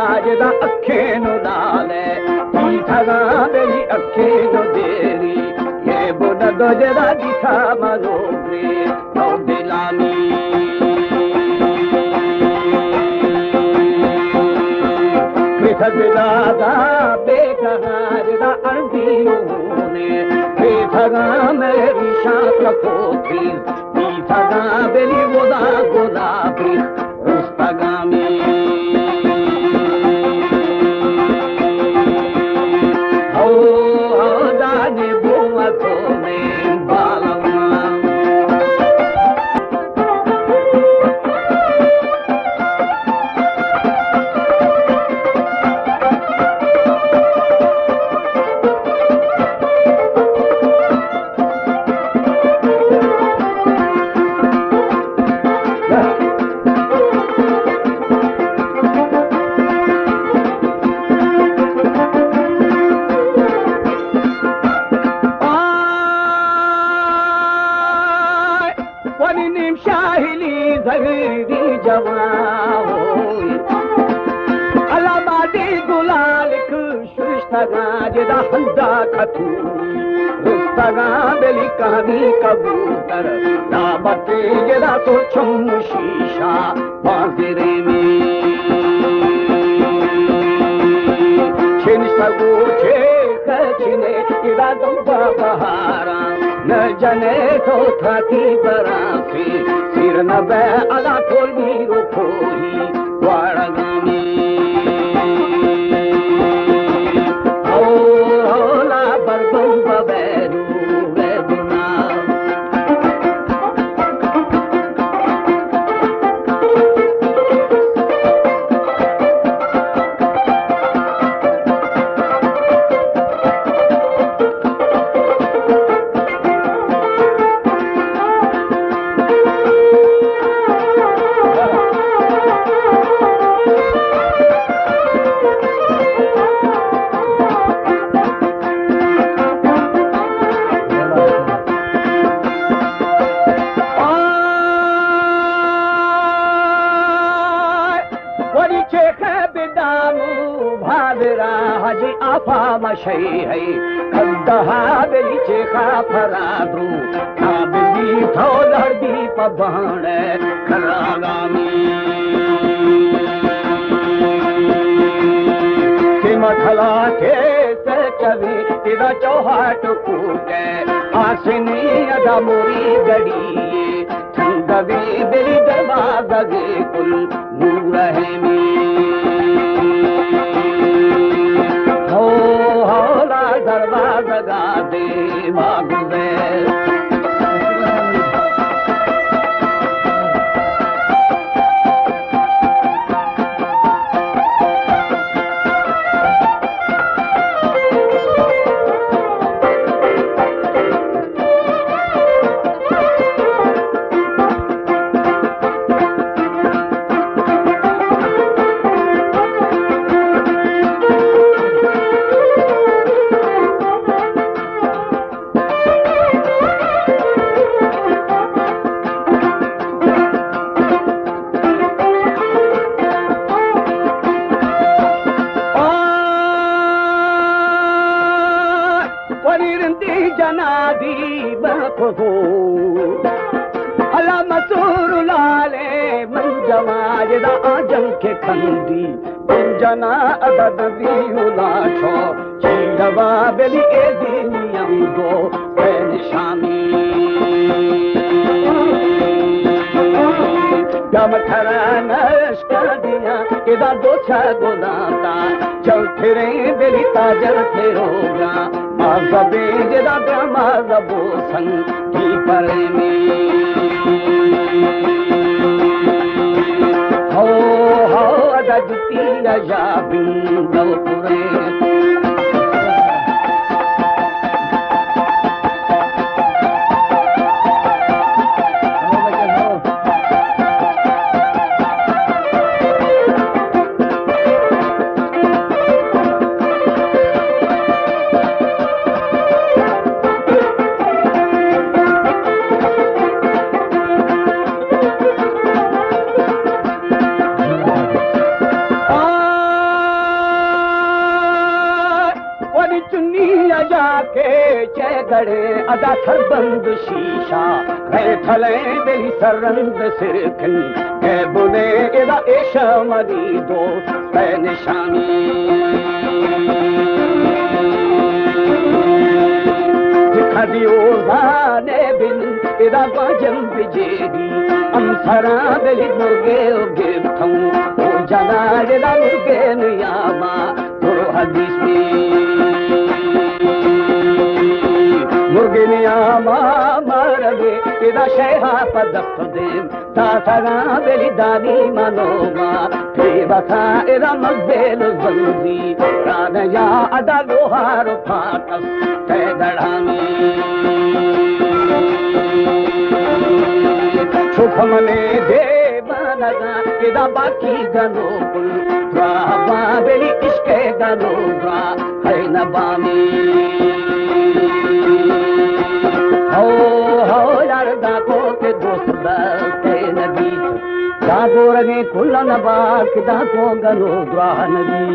آجدا اکھیں نو لالے، پیتگاں بلی اکھیں نو دیری، یہ بودا دو جدا دیتا منو گری، نو دلامی۔ کتا جدا دا بیتا جدا اندی ہونے، پیتگاں میری شان کو تیز، پیتگاں بلی ودا گلابی، رستگامی۔ او، او، دانے بوتو میں بالواں۔ آئے، ونی نیم شاہلی زہری جوان ہوئی۔ علاماتی گلالک ششتگاں جدا ہندا کتوری، رستگاں بلی کہنی کبوتر، نامتے جدا تو چم شیشہ بانزرے میں۔ چن سگو چے کچنے ادا دمبا بہاراں، نہ جنے تو تھاتی برانسی، سیر نہ بے ادا ٹول میرو پوری۔ واڑگامی۔ او، او، لا بردم ببیرو بے گناہ۔ وری چیخ بدامو بھادرا حجی آفا مشئی ہے، کندہا بلی چیخا پرادرو، کابلی تو لڑدی پبانے کراگامی۔ کہ مدھلا کے سے چلی ادا چوہاٹ کوٹے، آسنی ادا موری گڑی، چندوی دلی دروازگے کل نور ہے می۔ ہو، ہو، لا دروازگا دیما گزر۔ وری رندی جنادی بکو۔ اللہ مسور لالے من جواج دا آجم کے کندی۔ من جنا ابد دیو لاچو۔ چیروا بلی اے دینی انگو بین شامی۔ گم تھرانش کدیاں ادا دو چا گداتا، چوتھریں دلی تاجر پھروگا، ما زبیں جدا گما زبو سنگ کی پریمی۔ ہو، ہو، ادا جتی اجا بندو پرے۔ چنی اجا کہ چہ گڑے ادا سربند شیشہ، رے تھلے بلی سرند سرکن، کہ بنے ادا ایشا منی دوست نشانی۔ کدی او زانے بن ادا گواجم بجیدی، ہم سرا بلی مرگے او گپتوں، او جنا ادا مرگے نیاما۔ گرو حدیث بی مرگے نیاما مرگے، ادا شیہا پہ دست دیم، تا سرا بلی دانی منو ما، تی بسا ادا مزبیل زنزی، رانیا ادا لوہار پاک۔ تے دڑانی۔ چپ منے دیوانگا، ادا باقی گنو گل، دعا بابلی عشق گنو دعا، ہے نبامی۔ ہو، ہو، یار داکو کے دوست دستے ندی، جاگورگیں کل نباک داکو گنو دعا ندی۔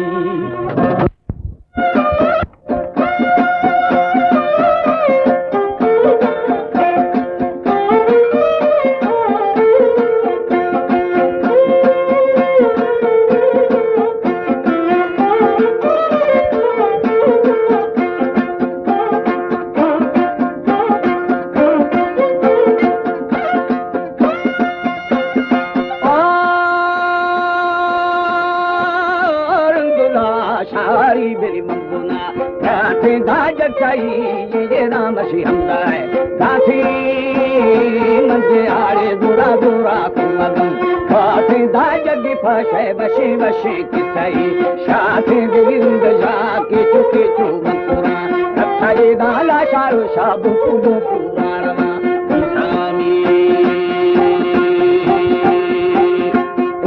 آرندلا شاری بری منگونا، راتیں داجگ چائی، یہ نام شی ہمدا ہے۔ داسی من دے آڑے دورا دورا کو مگن، راتیں داجگ پاشے بشے بشے کسائی، شاتیں دگند جا کے چکے چو من پورا، رکھائی دالا شارو شابو کو بو پورا رما۔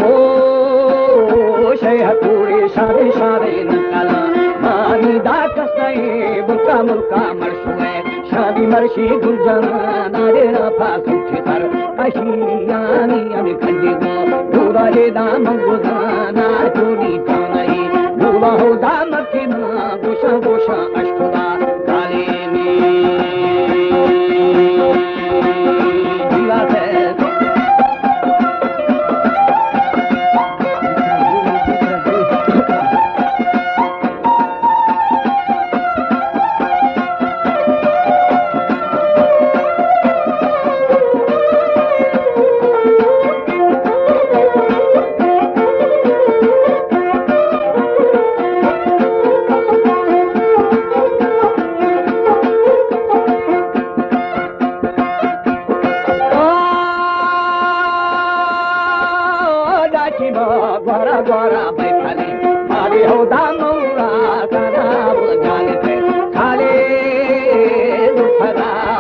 او شیح کوڑے شادے شادے نکلا، مانی دا کسے بلکا ملکا مرشوے، شادی مرشی گل جانا دینا پاسو چتر، اشیانی ہمیں کھنڈے گو، دوبارے دام گزانا چوڑی کانائی، دوبا ہو دام کے ماں گوشا گوشا اشکوا۔ آ، داچی ما گوارا گوارا بیٹھلے، مارے ہو دا مورا سارا جالے تے، کھالے لوٹھا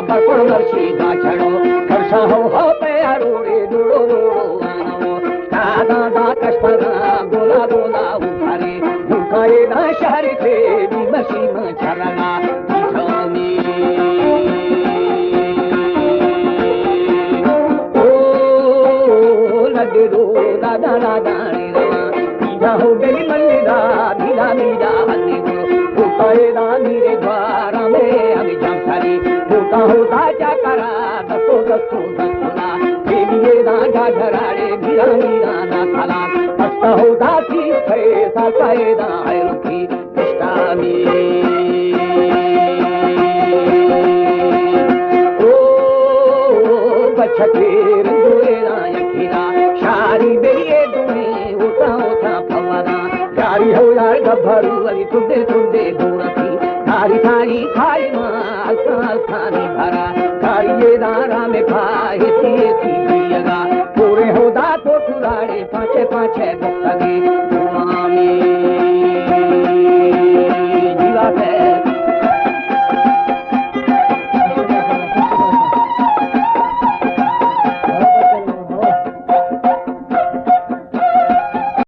برپڑ مرشی دا چھڑو، کرشا ہو ہو پہ اروڑے لوڑو لوڑو آنو، دادا دا کشپرا گولا گولا اٹھارے، دکھائے دا شہر تے بھی مرشی ما چھڑنا۔ او لڈو دادا دادا رے رما، پیدا ہو گئی ملے دا، میرا میرا ہنے گو، تو پائے دا میرے دوارا میں ہمیں جام ساری، تو کا ہو دا چا کرا، دستو دستو دستو دا، دیوی دا گا گھراڑے، میرا میرا نا سلام، ہستا ہو دا کی پیسہ پائے دا ہے رکی۔ پشتامی۔ او بچکے رنگوے را یکیرا، شاری بریے دوئیں اوتا اوتا پھورا۔ یاری ہو یار گبھرو علی تندے تندے دورتی۔ تھاری تھاری تھاری ماں الکان الکانی بھرا۔ تھاری یہ دارا میں پھاہے تیے تی دیگا۔ پورے ہو دا تو ٹھلاڑے پانچے پانچے بکتگے۔